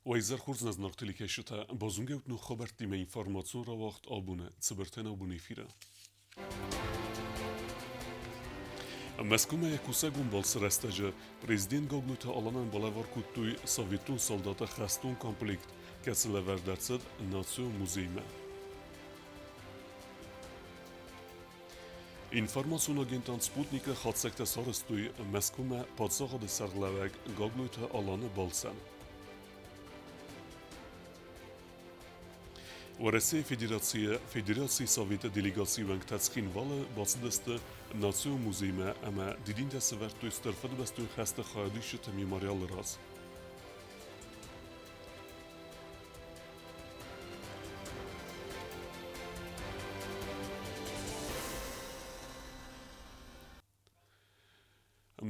Уӕ хорз зынаргъ телекӕсджытӕ, базонгӕ ут ног хабӕрттимӕ информацион рауагъд абоны цыбыртӕн абон эфиры. Мӕскуымӕ йӕ кусӕгон балцы рӕстӕджы президент Гаглойты Аланӕн балӕвар кодтой советон салдаты хӕстон комплект, кӕцы лӕвӕрд ӕрцыд Национ музеймӕ. Информацион агентад «Спутник»-ы хатдзӕгтӕ сарӕзтой Мӕскуымӕ паддзахады сӕргълӕууӕг Гаглойты Аланы балцӕн. Уӕрӕсейы Федерацийы Федерацийы Советы делегацийы уӕнгтӕ Цхинвалы бацыдысты Национ музеймӕ ӕмӕ дидинтӕ сӕвӕрдтой Стыр Фыдыбӕстон хӕсты хайадисджыты мемориалы раз.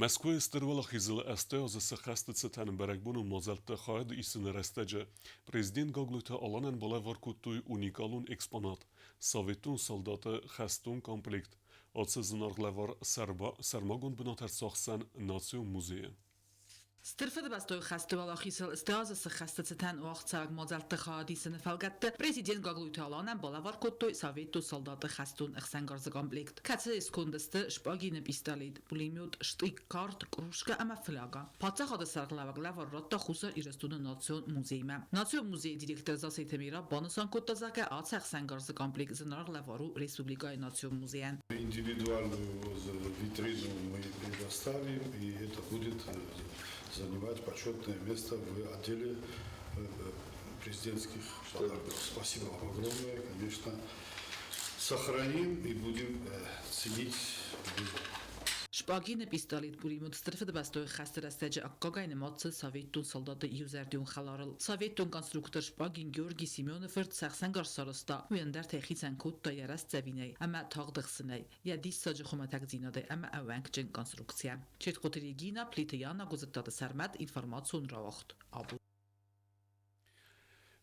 Мӕскуыйы Стыр Уӕлахизыл ӕстай азы цы хӕсты цытӕн бӕрӕгбонон мадзӕлтты хайад исыны рӕстӕджы президент Гаглойты Аланӕн балӕвар кодтой уникалон экспонат – советон салдаты хӕстон комплект. Ацы зынаргъ лӕвар сӕрмагонд бынат ӕрцахсдзӕн Национ музейы. Стыр Фыдыбӕстӕйы хӕсты уӕлахизыл стӕазы цы хӕсты цытӕн уагъдцӕуӕг мадзӕлтты хайадисыны фӕлгӕтты президент Гаглойты Аланӕн балӕвар кодтой советон салдаты хӕстон ӕхсӕнгарзы комплект, кӕцыйы сконды сты шпагины пистолет, пулемет, штык, кард, кружкӕ ӕмӕ фляга. Паддзахады сӕргълӕууӕг лӕвар радта Хуссар Ирыстоны национ музеймӕ. Национ музейы директор Засеты Мира банысан кодта, зӕгъгӕ, ацы ӕхсӕнгарзы комплект зынаргъ лӕвар у республикӕйы национ музейӕн. Индивидуальную витрину мы предоставим, и это будет занимать почетное место в отделе президентских подарков. Спасибо вам огромное, конечно. Сохраним и будем ценить. Шпагины пистолет пулемет Стыр Фыдыбӕстӕйы хӕсты рӕстӕджы аккагӕй нымад цыд советон салдаты иузӕрдион хӕларыл. Советон конструктор Шпагин Георгий Семены фырт сӕхсӕнгарз сарӕзта, уый ӕндӕртӕй хицӕн кодта йӕ рӕстдзӕвинӕй ӕмӕ тагъд ӕхсынӕй, йӕ диссаджы хуымӕтӕгдзинадӕй ӕмӕ ӕууӕнкджын конструкцийӕ. Четкъоты Регина, Плиты Яна, Гуызыттаты Сӕрмӕт, информацион рауагъд. Абон.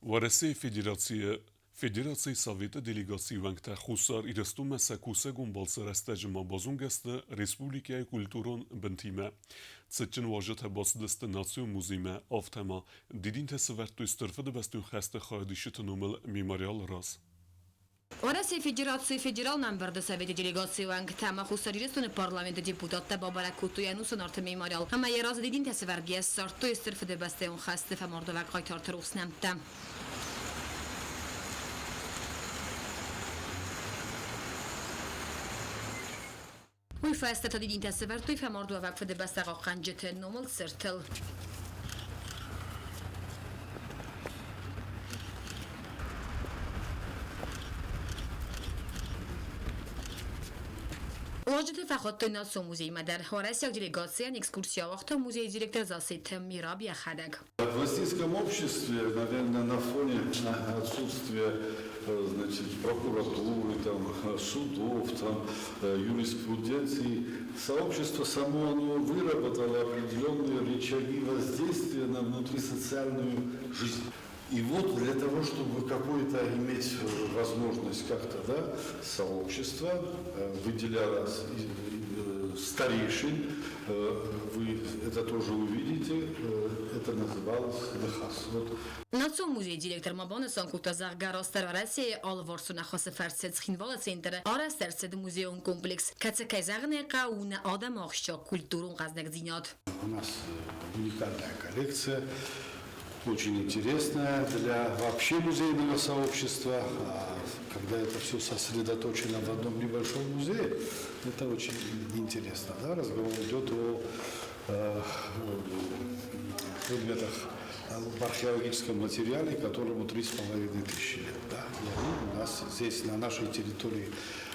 Уӕрӕсейы Федерацийы Федерацийы Советы делегацийы уӕнгтӕ Хуссар Ирыстонмӕ сӕ кусӕгон балцы рӕстӕджы ма базонгӕ сты республикӕйы культурон бынтимӕ. Цытджын уазджытӕ бацыдысты Национ музеймӕ, афтӕ ма дидинтӕ сӕвӕрдтой Стыр Фыдыбӕстон хӕсты хайадисджыты номыл мемориалы раз. Уӕрӕсейы Федерацийы Федералон ӕмбырды Советы делегацийы уӕнгтӕ ӕмӕ Хуссар Ирыстоны парламенты депутаттӕ бабӕрӕг кодтой ӕнусон арты мемориал ӕмӕ йӕ разы дидинтӕ сӕвӕргӕйӕ ссардтой Стыр Фыдыбӕстӕйон хӕсты фӕмардуӕвӕг хъайтарты рухс нӕмттӕ. Уый фӕстӕ та дидинтӕ сӕвӕрдтой фӕмардуӕвӕг Фыдыбӕстӕ хъахъхъӕнджыты номыл цыртыл. Уазджыты фӕхуыдтой Национ музеймӕ дӕр. Уӕрӕсейаг делегацийӕн экскурси ауагъта музейы директор Зассеты Мираб йӕхӕдӕг. В российском обществе, наверное, на фоне отсутствия значит, прокуратуры, там, судов, там, юриспруденции, сообщество само оно выработало определенные рычаги воздействия на внутрисоциальную жизнь. И вот для того, чтобы какую-то иметь возможность как-то, да, сообщество выделяло старейшин, вы это тоже увидите, это называлось Ныхас. Вот. Национ музейы директор ма банысан кодта, зӕгъгӕ, растдӕр Уӕрӕсейы алыварсон ӕххуысы фӕрцы Цхинвалы центры арӕзт ӕрцыд музейон комплекс, кӕцы, кӕй зӕгъын ӕй хъӕуы, у нӕ адӕмы ахсджиаг культурон хъӕздыгдзинад. У нас уникальная коллекция, очень интересная для вообще музейного сообщества. А когда это все сосредоточено в одном небольшом музее, это очень интересно. Да? Разговор идет о предметах в археологическом материале, которому 3500 лет. Да? И они у нас здесь, на нашей территории,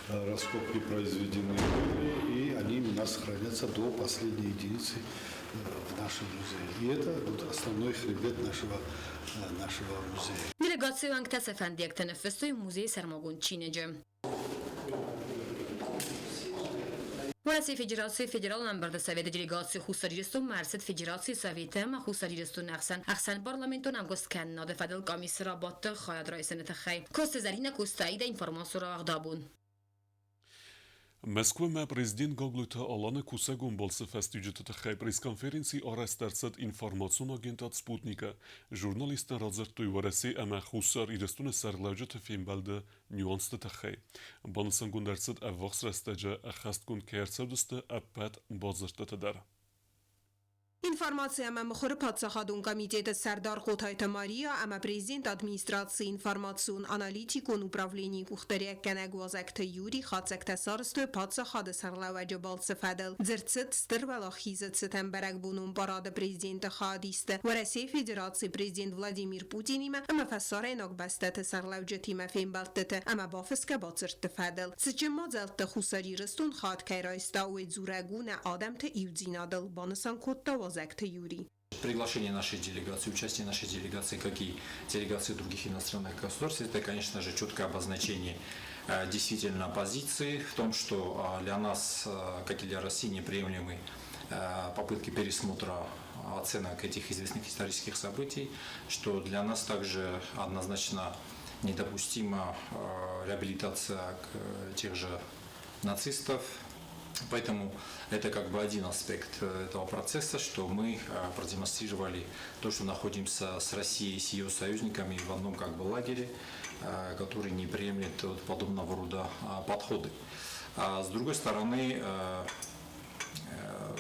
раскопки произведены были, и они у нас хранятся до последней единицы в нашем музее. И это вот основной хребет нашего музея. Делегацийы уӕнгтӕ сӕ фӕндиӕгтӕ ныффыстой музейы сӕрмагонд чиныджы. Уӕрӕсейы Федерацийы Федералон ӕмбырды Советы делегаци Хуссар Ирыстонмӕ ӕрцыд Федерацийы Советы ӕмӕ Хуссар Ирыстоны ӕхсӕн ӕхсӕнпарламентон ӕмгуысткӕнынады фӕдыл къамисы рабадты хайад райсыны тыххӕй. Коцты Зӕринӕ Костаида информацион рауагъд абон. Мӕскуымӕ президент Гаглойты Аланы кусӕгон балцы фӕстиуджыты тыххӕй пресс-конференци арӕзт ӕрцыд информацион агентад «Спутник»-ы. Журналисттӕн радзырдтой Уӕрӕсе ӕмӕ Хуссар Ирыстоны сӕргълӕуджыты фембӕлды нюансты тыххӕй. Банысангонд ӕрцыд, ӕввахс рӕстӕджы ӕххӕстгонд кӕй ӕрцӕудзысты ӕппӕт бадзырдтыты дӕр. Информаци ӕмӕ мыхуыры паддзахадон комитеты сӕрдар Хъотайты Мария ӕмӕ президент администрацийы информацион-аналитикон управленийы къухдариуӕггӕнӕг Уазӕгты Юрий хатдзӕгтӕ сарӕзтой паддзахады сӕргълӕууӕджы балцы фӕдыл. Дзырд цыд Стыр Уӕлахизы цытӕн бӕрӕгбонон парады президенты хайадисты Уӕрӕсейы Федерацийы президент Владимир Путинимӕ ӕмӕ фӕсарӕйнаг бӕстӕты сӕргълӕуджытимӕ фембӕлдтыты ӕмӕ бафысгӕ бадзырдты фӕдыл. Цытджын мадзӕлтты Хуссар Ирыстон хатт кӕй райста, уый дзурӕг у нӕ адӕмты иудзинадыл, банысан кодта Уазӕгты Юрий. Приглашение нашей делегации, участие нашей делегации, как и делегации других иностранных государств, это, конечно же, четкое обозначение действительно позиции в том, что для нас, как и для России, неприемлемы попытки пересмотра оценок этих известных исторических событий, что для нас также однозначно недопустима реабилитация тех же нацистов. Поэтому это как бы один аспект этого процесса, что мы продемонстрировали то, что находимся с Россией, с ее союзниками в одном как бы лагере, который не приемлет вот подобного рода подходы. А с другой стороны,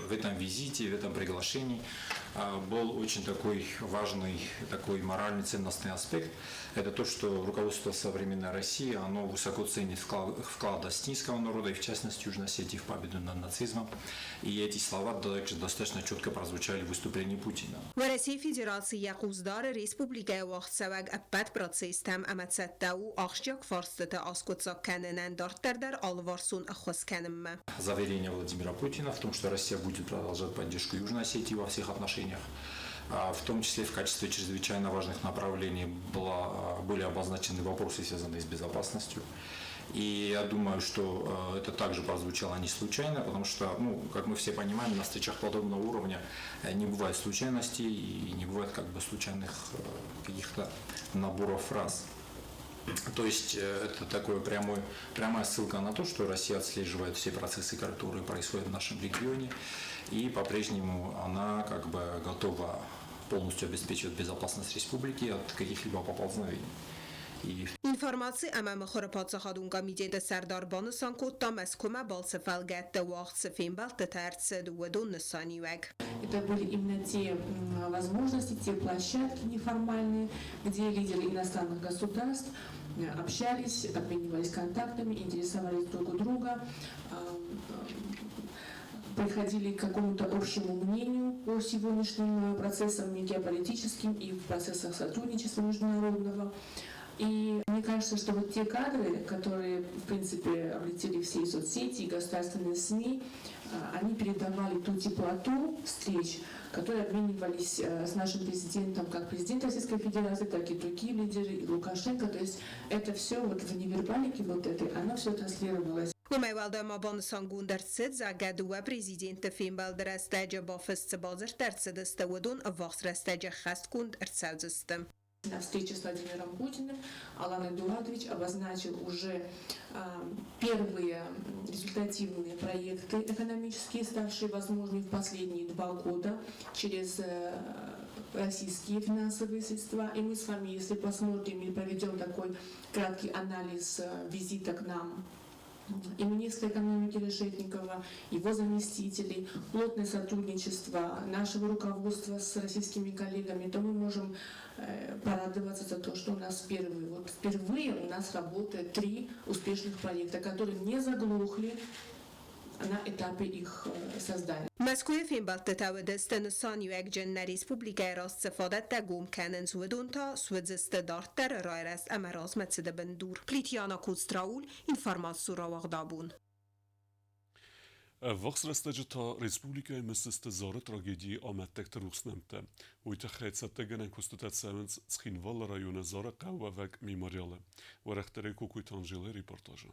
в этом визите, в этом приглашении был очень такой важный, такой моральный, ценностный аспект. Это то, что руководство современной России, оно высоко ценит вклад осетинского народа, и в частности Южной Осетии в победу над нацизмом. И эти слова также достаточно четко прозвучали в выступлении Путина. Уӕрӕсейы Федераци йӕ хъус дары республикӕйы уагъдцӕуӕг ӕппӕт процесстӕм ӕмӕ цӕттӕ у ахсджиаг фарстыты аскъуыддзаг кӕнынӕн дарддӕр дӕр алыварсон ӕххуыс кӕнынмӕ. Заверение Владимира Путина в том, что Россия будет продолжать поддержку Южной Осетии во всех отношениях, в том числе в качестве чрезвычайно важных направлений были обозначены вопросы, связанные с безопасностью. И я думаю, что это также прозвучало не случайно, потому что, ну, как мы все понимаем, на встречах подобного уровня не бывает случайностей и не бывает как бы случайных каких-то наборов фраз. То есть это такое прямая ссылка на то, что Россия отслеживает все процессы, которые происходят в нашем регионе, и по-прежнему она как бы готова полностью обеспечивать безопасность республики от каких-либо поползновений. И Информаци ӕмӕ мыхуыры паддзахадон комитеты сӕрдар банысан кодта, Мӕскуымӕ балцы фӕлгӕтты уагъд цы фембӕлдтытӕ ӕрцыд, уыдон нысаниуӕг. Это были именно те возможности, те площадки неформальные, где лидеры иностранных государств общались, обменивались контактами, интересовались друг у друга, приходили к какому-то общему мнению по сегодняшним процессам геополитическим и в процессах сотрудничества международного. И мне кажется, что вот те кадры, которые, в принципе, облетели все и соцсети, и государственные СМИ, они передавали ту теплоту встреч, которые обменивались с нашим президентом, как президент Российской Федерации, так и другие лидеры, и Лукашенко. То есть это все вот в невербалике вот этой, оно все транслировалось. Уымӕй уӕлдай ма банысангонд ӕрцыд, зӕгъгӕ, дыууӕ президенты фембӕлды рӕстӕджы бафыст цы бадзырдтӕ ӕрцыдысты, уыдон ӕввахс рӕстӕджы ӕххӕстгонд ӕрцӕудзысты. На встрече с Владимиром Путиным Алан Эдуардович обозначил уже первые результативные проекты экономические, ставшие возможными в последние 2 года через российские финансовые средства. И мы с вами, если посмотрим или проведем такой краткий анализ визита к нам и министра экономики Решетникова, его заместителей, плотное сотрудничество нашего руководства с российскими коллегами, то мы можем порадоваться за то, что у нас впервые, вот впервые у нас работает три успешных проекта, которые не заглохли на этапе их создания. Мӕскуыйы фембӕлдтытӕ уыдысты нысаниуӕгджын нӕ республикӕйы раз цы фадӕттӕ гом кӕнынц, уыдон та суыдзысты дарддӕры райрӕзт ӕмӕ размӕцыды бындур. Плиты Яна, Коцты Рауль, информацион рауагъд «Абон». Ӕввахс рӕстӕджы та республикӕйы мысдзысты Зары трагедийы амӕттӕгты рухс нӕмттӕ. Уый тыххӕй цӕттӕгӕнӕн куыстытӕ цӕуынц Цхинвалы районы Зары хъӕуы уӕвӕг мемориалы. Уӕрӕхдӕрӕй Кокойты Анжелӕйы репортажы.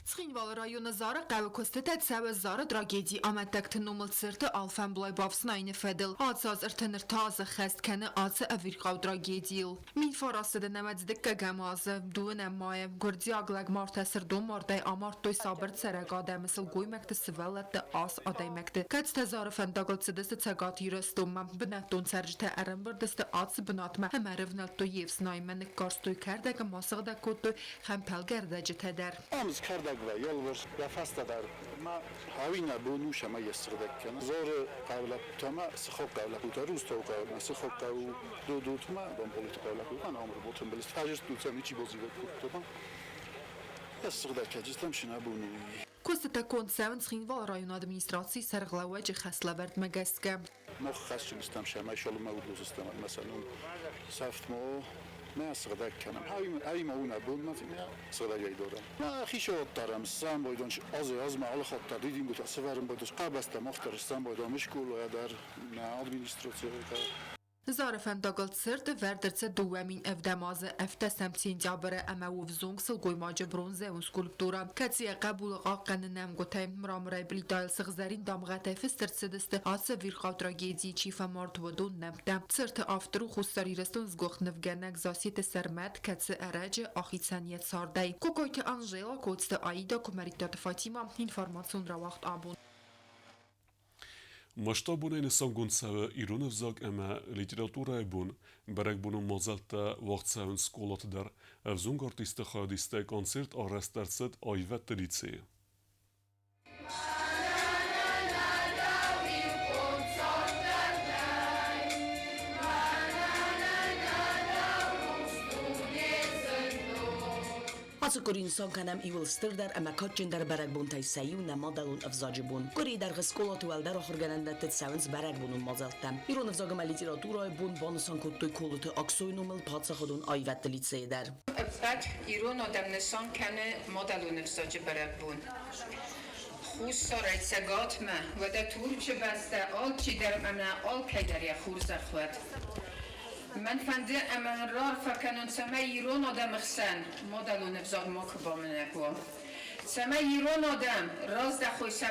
Цхинвалы районы Зары хъӕуы куыстытӕ цӕуы Зары трагедийы амӕттӕгты номыл цырты алфӕмблай бафснайыны фӕдыл. Ацы аз 33 азы хӕст кӕны ацы ӕвирхъау трагедийыл. 1900 дыккӕгӕм азы, дыууынӕм майы, гуырдзиаг лӕгмартӕ сырдон мардӕй амардтой сабыр цӕрӕг адӕмы, сылгоймӕгты, сывӕллӕтты, ас адӕймӕгты, кӕцытӕ Зары фӕндагыл цыдысты Цӕгат Ирыстонмӕ. Бынӕттон цӕрджытӕ ӕрӕмбырд сты ацы бынатмӕ ӕмӕ ӕрӕвнӕлдтой йе фснайынмӕ, ныккарстой кӕрдӕг ӕмӕ сыгъдӕг кодтой хӕмпӕлгӕрдӕджытӕ дӕр. Ам кӕрдӕг вӕййы алыварс, йӕ фӕстӕ дӕр ма хауинӕ бон у, цӕмӕй йӕ ссыгъдӕг кӕна. Зары хъӕуы лӕппутӕ сыхаг хъӕуы лӕппутӕ, Рустауы хъӕуы сыхаг хъӕуы Додотмӕ, Домполиты хъӕуы лӕппутӕ нам работӕм былыст. Фӕзырдтой ничи базивӕг кодта. Йӕ ссыгъдӕг кӕджытӕм сын абон у. Куыстытӕ конд цӕуынц Цхинвалы районы администрацийы сӕргълӕууӕджы хӕслӕвӕрдмӕ гӕсгӕ. Мах хӕсджын стӕм, цӕмӕй шалымӕ уыдзыстӕм ӕмӕ сӕ ном сӕфт ма нӕ сыгъдӕг кӕнӕм. Ӕви ма у нӕ бон нӕ сыгъдӕгӕй дарӕм. Нӕ хицауад дарӕм, сӕм байдон азӕй-азмӕ алы хатт дӕр дидингуытӕ сӕвӕрын байдон, къабӕзтӕ мах дӕр сӕм байдон скъолайӕ дӕр, нӕ администрацийӕ дӕр. Зары фӕндагыл цырт ӕвӕрд ӕрцыд 2007 азы ӕвддӕсӕм сентябры ӕмӕ у ӕвзонг сылгоймаджы бронзӕйон скульптурӕ, кӕцы йӕ хъӕбулы хъахъхъӕны нӕмгуытӕй. Мраморӕй плитӕйыл сыгъзӕрин дамгъӕтӕй фыст ӕрцыдысты ацы ӕвирхъау трагедийы чи фӕмард, уыдон нӕмттӕ. Цырты автор у Хуссар Ирыстоны сгуыхт нывгӕнӕг Зассеты Сӕрмӕт, кӕцы ӕрӕджы ахицӕн йӕ цардӕй. Кокойты Анжела, Коцты Аида, Куымӕридтаты Фатимӕ, информацион рауагъд абон. Масштабонӕй нысангонд цӕуы ирон ӕвзаг ӕмӕ литературӕйы бон. Бӕрӕгбонон мадзӕлттӕ уагъд цӕуынц скъолаты дӕр. Ӕвзонг артистты хайадистӕй концерт арӕзт ӕрцыд аивӕдты лицейы. Ацы къуыри нысан кӕнӕм иууыл стырдӕр ӕмӕ кадджындӕр бӕрӕгбонтӕй сӕ иу нӕ мадӕлон ӕвзаджы бон. Къуырийы дӕргъы скъолаты уӕлдӕр ахуыргӕнӕндӕтты цӕуынц бӕрӕгбонон мадзӕлттӕ. Ирон ӕвзаг ӕмӕ литературӕйы бон банысан кодтой Колыты Аксойы номыл паддзахадон аивӕдты лицейы дӕр. Ӕппӕт ирон адӕм нысан кӕны мадӕлон ӕвзаджы бӕрӕгбон. Хуссарӕй Цӕгатмӕ, уӕдӕ Турчы бӕстӕ алчидӕр ӕмӕ алкӕйдӕр йӕ хорзӕх уӕд. Мӕн фӕнды ӕмӕ раарфӕ кӕнон, цӕмӕй ирон адӕмы хсӕн мадӕлон ӕвзаг макуы бамынӕг уа. Цӕмӕй ирон адӕм раздӕхой сӕ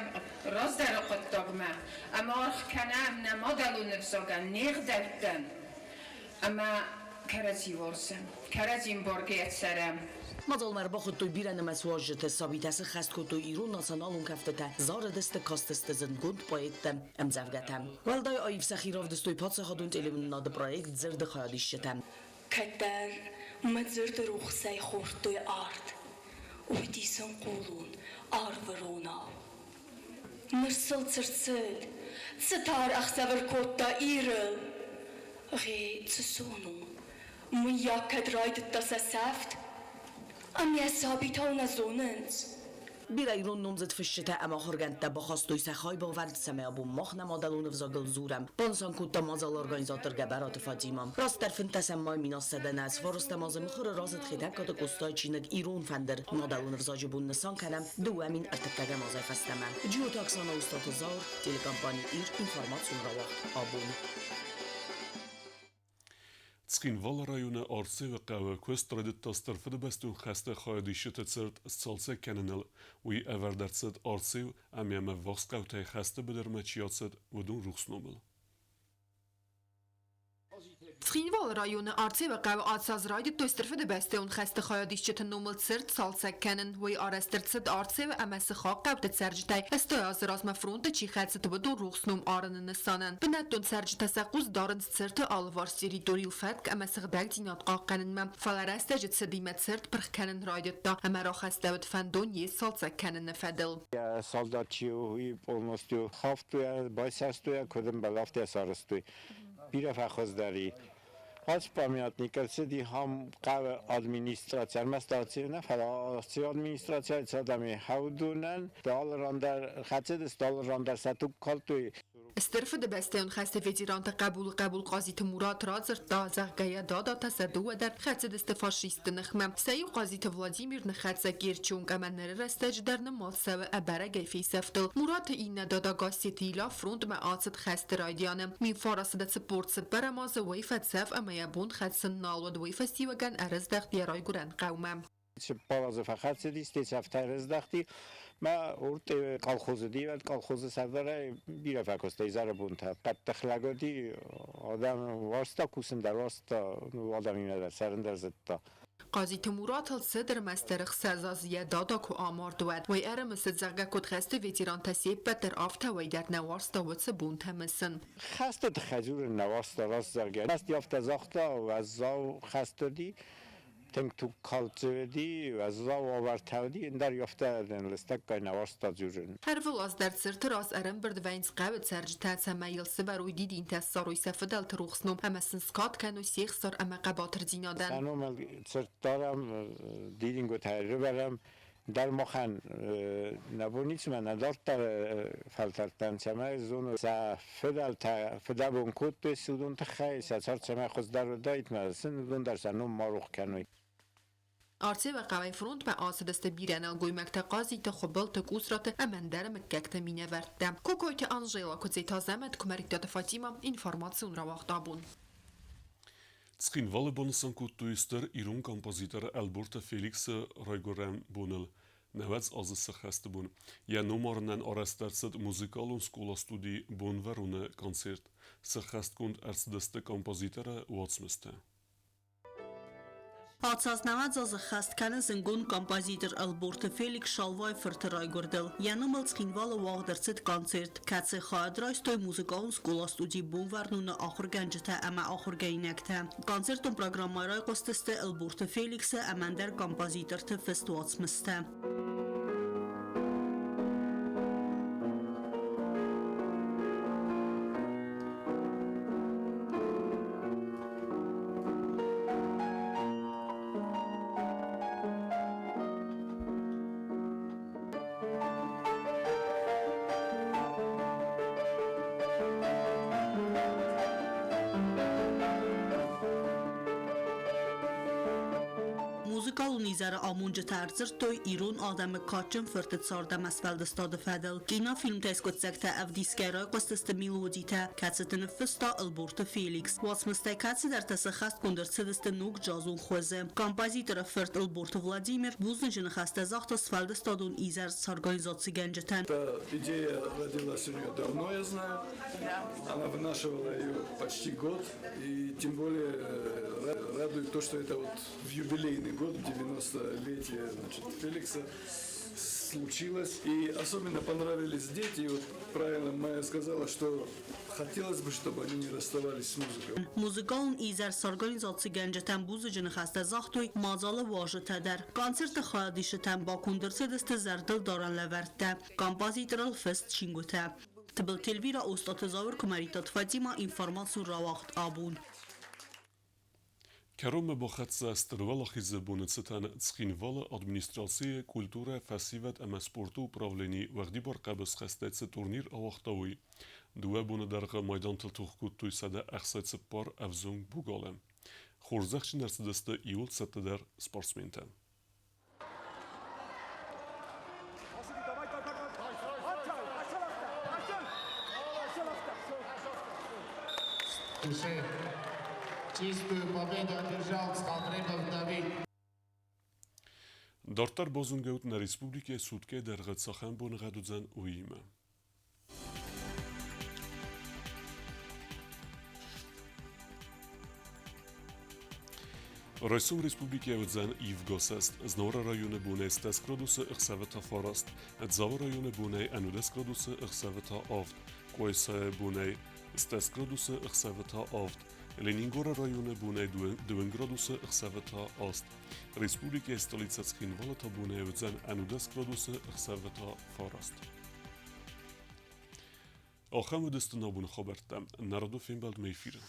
раздӕры хъуыддагмӕ ӕмӕ аргъ кӕнӕм нӕ мадӕлон ӕвзагӕн, не гъдӕуттӕн ӕмӕ кӕрӕдзи уарзӕм, кӕрӕдзи ӕмбаргӕйӕ цӕрӕм. Мадзалмӕ ӕрбахуыдтой бирӕнымӕц уазджыты, сабитӕ сыххӕст кодтой ирон националон кӕфтытӕ, зарыдысты, кастысты зындгонд поэттӕ, ӕмдзӕвгӕтӕ. Уӕлдай аив сӕхи равдыстой паддзахадон телеуынынады проект «Дзырды хайадисджытӕ». Кӕддӕр мӕ дзырды рухсӕй хордтой ард, Уыди сын хъулон арвы ронау. Ныр сыл цы рцыд, цы тар ӕхсӕвӕр кодта Ирыл? Гъе, цы сон у, мыййаг кӕд райдыдта сӕ сӕфт? Ӕмӕ сабитау нӕ зонынц. Бирӕ ирон номдзыд фысджытӕ ӕмӕ ахуыргӕндтӕ бахастой сӕ хайбавӕрд, цӕмӕй абон мах нӕ мадӕлон ӕвзагыл дзурӕм, банысан кодта мадзалы организатор Гӕбӕраты Фатимӕ. Растдӕр фынддӕсӕм май 1909 азы мыхуыры рацыд Хетӕгкаты Къостайы чиныг «Ирон фӕндыр». Мадӕлон ӕвзаджы бон нысан кӕнӕм 2003 азӕй фӕстӕмӕ. Джиоты Оксана, Устаты Зауыр, телекомпани «Ир», информацион рауагъд «Абон». Цхинвалы районы Арцеуы хъӕуы куыст райдыдта Стыр Фыдыбӕстон хӕсты хайадисджыты цырт сцалцӕг кӕныныл. Уый ӕвӕрд ӕрцыд Арцеу ӕмӕ йӕм ӕввахс хъӕутӕй хӕсты быдырмӕ чи ацыд, уыдон рухс номыл. Цхинвалы районы Арцеуы хъӕуы ацы аз райдыдтой Стыр Фыдыбӕстӕйон хӕсты хайадисджыты номыл цырт цалцӕг кӕнын. Уый арӕзт ӕрцыд Арцеуы ӕмӕ сыхаг хъӕуты цӕрджытӕй 80 азы размӕ фронты чи хӕцыд, уыдон рухс ном арыны нысанӕн. Бынӕттон цӕрджытӕ сӕ хъус дарынц цырты алыварс территорийыл фӕтк ӕмӕ сыгъдӕгдзинад хъахъхъӕнынмӕ, фӕлӕ рӕстӕджы цыдимӕ цырт пырх кӕнын райдыдта ӕмӕ рахастӕуыд фӕндон йе сцалцӕг кӕныны фӕдыл. Солдат чи у, уый полностью хафтой, байсӕстой, куыд ӕмбӕлы, афтӕ сарӕзтой. Бирӕ фӕхуыздӕр и. Ацы памятник ӕрцыди ам хъӕуы администраци, ӕрмӕст ацы нӕ, фӕлӕ ацы администрацийы адӕмы хӕудонӕн алы ран дӕр хӕцыдысты, алы ран дӕр сӕ туг калдтой. Стыр Фыдыбӕстӕйон хӕсты ветеранты хъӕбулы хъӕбул Хъазиты Мурат радзырдта, зӕгъгӕ, йӕ дадатӕ сӕ дыууӕ дӕр хӕцыдысты фашистты ныхмӕ. Сӕ иу Хъазиты Владимир ныххӕццӕ Керчы онг ӕмӕ ныры рӕстӕджы дӕр нымад цӕуы ӕбӕрӕгӕй фесӕфтыл. Мураты иннӕ дада Гассеты Ила фронтмӕ ацыд хӕсты райдианы. 1944 азы уый фӕцӕф ӕмӕ йӕ бон хӕцын нал уыд, уый фӕстиуӕгӕн ӕрыздӕхт йӕ райгуырӕн хъӕумӕ. 40 азы фӕхӕцыди, стӕй сӕфтӕй рыздӕхти. Мӕ уртъе колхозы ди, колхозы сӕрдарӕй бирӕ фӕкуыста изӕры бонтӕ. Хъӕддых лӕг уыди, адӕм уарзта кусын дӕр, уарзта адӕмимӕ дӕр цӕрын дӕр зыдта. Хъазиты Муратыл цыд ӕрмӕстдӕр 6 азы йӕ дада куы амард, уӕд. Уый ӕрымысыд, зӕгъгӕ, куыд хӕсты ветерантӕ се ппӕт дӕр, афтӕ уый дӕр нӕ уарзта уыцы бонтӕ мысын. Хӕсты тыххӕй дзурын нӕ уарзта, раст зӕгъгӕ. Хӕст афтӕ загъта, уӕззау хӕст уыди, тынг тугкалд дзы уыди, уӕззау уавӕртӕ уыди, ӕндӕр афтӕ лыстӕггай нӕ уарзта дзурын. Ӕрвылаз дӕр цырты раз ӕрӕмбырд вӕййынц хъӕуы цӕрджытӕ, цӕмӕй йыл сывӕрой дидинтӕ, ссарой сӕ фыдӕлты рухс ном ӕмӕ сын скад кӕной се хсар ӕмӕ хъӕбатырдзинадӕн. Сӕ номыл цырт дарӕм, дидингуытӕ ӕрывӕрӕм, дӕр махӕн нӕ бон ницымӕ нӕ дарддӕр фӕлтӕрдтӕн, цӕмӕй зоной сӕ фыдӕлтӕ фыдӕбон кодтой уыдон тыххӕй, сӕ цард цӕмӕй хуыздӕр уыдаид, мӕ сын уыдон дӕр сӕ ном ма рох кӕной. Арцеуы хъӕуӕй фронтмӕ ацыдысты бирӕ нӕлгоймӕгтӕ Хъазиты, Хуыбылты, Къусраты ӕмӕ ӕндӕр мыггӕгты минӕвӕрттӕ. Кокойты Анжела, Куыдзеты Азӕмӕт, Куымӕридтаты Фатимӕ, информацион рауагъд абон. Цхинвалы банысан кодтой стыр ирон композитор Ӕлборты Феликсы райгуырӕн боныл 90 азы сӕххӕсты бон. Йӕ номарынӕн арӕзт ӕрцыд музыкалон скъола-студи Бонвӕрон-ы концерт. Сӕххӕстгонд ӕрцыдысты композиторы уацмыстӕ. Ацы аз 90 азы ххӕст кӕны зындгонд композитор Ӕлборты Феликс Шалвайы фырты райгуырдыл. Йӕ номыл Цхинвалы уагъд ӕрцыд концерт, кӕцы хайад райстой музыкалон скъола-студи Бонвӕрнон-ы ахуыргӕнджытӕ ӕмӕ ахуыргӕнинӕгтӕ. Концертон программӕйы райхъуыстысты Ӕлборты Феликсы ӕмӕ ӕндӕр композиторты фыст уацмыстӕ. Музыкалон изӕры амонджытӕ ӕрдзырдтой ирон адӕмы кадджын фырты цард ӕмӕ сфӕлдыстады фӕдыл. Кинофильмтӕй скъуыддзӕгтӕ ӕвдисгӕ райхъуыстысты мелодитӕ, кӕцыты ныффыста Ӕлборты Феликс. Уацмыстӕй кӕцыдӕртӕ сӕххӕстгонд ӕрцыдысты ног джазон хуызы. Композиторы фырт Ӕлборты Владимир бузныджы ныхӕстӕ загъта сфӕлдыстадон изӕр сорганизацигӕнджытӕн. Эта идея родилась у нее давно, я знаю. Она вынашивала ее почти год. И тем более радует то, что это вот в юбилейный год, 90-летие, значит, Феликса случилось. И особенно понравились дети. И вот правильно Майя сказала, что хотелось бы, чтобы они не расставались с музыкой. Музыкалон изӕр сорганизацигӕнджытӕн бузныджы ныхӕстӕ загътой мадзалы уазджытӕ дӕр. Концерты хайадисджытӕн баконд ӕрцыдысты зӕрдылдарӕн лӕвӕрттӕ, композиторыл фыст чингуытӕ. Тыбылты Эльвира, Остъаты Зауыр, Куымӕридтаты Фатимӕ, информацион рауагъд абон. Кӕронмӕ бахӕццӕ Стыр Уӕлахизы боны цытӕн Цхинвалы администрацийы культурӕ, фӕсивӕд ӕмӕ спорты управлени уӕгъдибар хъӕбысхӕстӕй цы турнир ауагъта, уый. 2 боны дӕргъы майдантыл тох кодтой 164 ӕвзонг богалы. Хорзӕхджын ӕрцыдысты иууыл цӕттӕдӕр спортсментӕ. Чистую победу одержал Цховребов Давид. Дарддӕр базонгӕут нӕ республикӕйы суткӕйы дӕргъы цахӕм боныгъӕд уыдзӕн, уыимӕ. Райсом республикӕйы уыдзӕн ивгӕ сӕст. Знауыры районы бонӕй 10 градусы, ӕхсӕвы та 9. Дзауы районы бонӕй 11 градусы, ӕхсӕвы та 7. Къуайсайы бонӕй 10 градусы, ӕхсӕвы та 7. Ленингоры районы бонӕй 2 градусы, ӕхсӕвы та 8. Республикӕйы столицӕ Цхинвалы та бонӕй уыдзӕн 11 градусы, ӕхсӕвы та 9. Ахӕм уыдысты нӕ абоны хабӕрттӕ. Нӕ радон фембӕлдмӕ эфиры.